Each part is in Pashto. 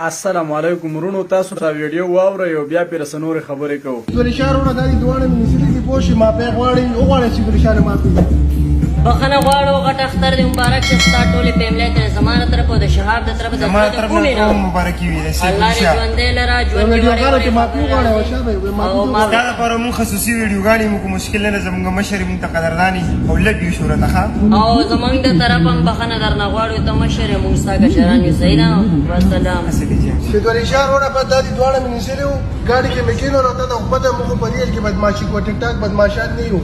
السلام علیکم ورونو، تاسو دا ویډیو واورئ او بیا پرې څه نورې خبرې کوو. ګلشا وروڼه، دا دي دواړه مې نیسلي دي، پوه شې، معافی غواړي، وغواړي چې ګلشا نه معافي. بخنه غواړو، غټ اختر دې مبارک شه ستا ټولې فیملی ته، زما له طرفه او د شهاب د طرفه، د زما زړه د طرف کومې نه نه. مبارکي وي د سیف الله دې شاه ژوندی لره، ژوند کې ویډیوګانو وړې کې معافي وغواړي او شاه بھائی، معافي او دې معافي. دا لپاره مونږ خصوصي ویډیوګانې مو کوم مشکل نه، زمونږ مشر مونږ ته قدرداني او لږ یو شهرت ښه. او زمونږ د طرف هم بخنه درنه غواړو، ته مشر یې، مونږ ستا کشران یو، صحیح ده؟ وسلام. چې ګلشا وروڼه، بس دا دي دواړه مې نیسلي وو، ګاډي کې مې کېنولو. ته د خو پته، موږ په ریل کې بدماشي کوو، ټیک ټاک بدماشان نه یو.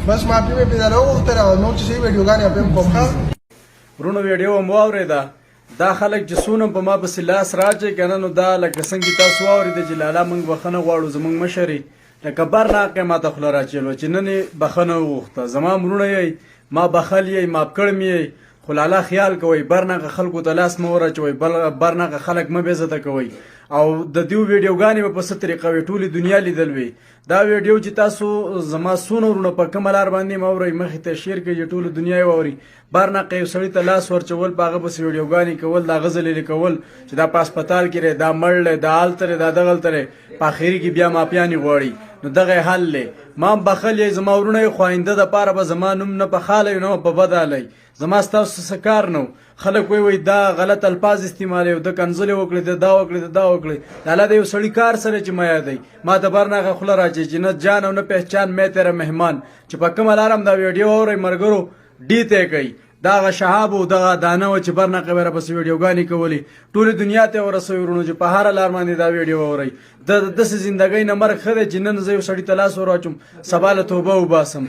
بس معافي مې پرې درنه وغوښتله او نور چې صحیح ویډیوګانې به هم کوم، ښه. ورونو، ویډیو هم واورېده. دا خلک چې څونه په ما پسې لاس راچي که نه، نو دا لکه څنګه تاسو واورېده چې لالا موږ بخښنه غواړو، زموږ مشر یې لکه بر ناقې ما ته خوله راچېلوه چې نن یې بخښنه وغوښته. زما وروڼه یئ، ما بخښل یئ، معاف کړم یئ، خو لالا خیال کوئ، برناقه خلکو ته لاس مه وراچوئ، برناقه خلک مه بېعزته کوئ. او د دیو ویډیوګانې به په څه طریقه وي، ټولې دنیا لیدل وي. دا ویډیو چې تاسو زما څونه وروڼه په کومه لار باندې مه اورئ، مخې ته شیر کړئ چې ټوله دنیا یې واوري. برناقه یو سړي ته لاس ورچول، په هغه پسې ویډیوګانې کول، د هغه ذلیل کول چې دا په هسپتال کې دی، دا مړ دی، دا هلته دی، دا دغلته دی، په اخري کې بیا معافیانې غواړي، نو دغه یې حل دی. ما هم بخښل یې، زما وروڼه یې، خو آینده دپاره به زما نوم نه په ښه هلئ نه په بده هلئ. زما ستاسو څه کار نه و. خلک وایي، وایي دا غلط الفاظ استعمالوي او ده کنځلې وکړې، ده دا وکړې، ده دا وکړې. لالا د یو سړي کار سره چې ما یادوي، ما ته بر ناغه خوله راچي چې نه جان او نه پهچان، مې تیره مهمان. چې په کومه لار هم دا ویډیو اورئ مرګرو، ډي ته کوي. دا هغه شهاب او دغه دانه و چې برناقه به راپسې ویډیوګانې کولې، ټولې دنیا ته یې ورسوي. وروڼو، چې په هره لار باندې دا ویډیو واورئ، د داسې زندګۍ نه مرګ ښه دی چې نن زه یو سړي ته لاس ور واچوم، سبا له توبه وباسم.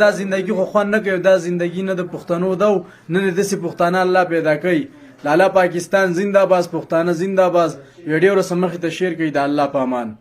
دا زندګي خو خوند نه کوي. دا زندګي نه د پښتنو ده او نه دې داسې پښتانه الله پیدا کوي. لالا پاکستان زنده باز، پښتانه زنده باز. ویډیو رسم مخې ته شیر کړئ. د الله په امان.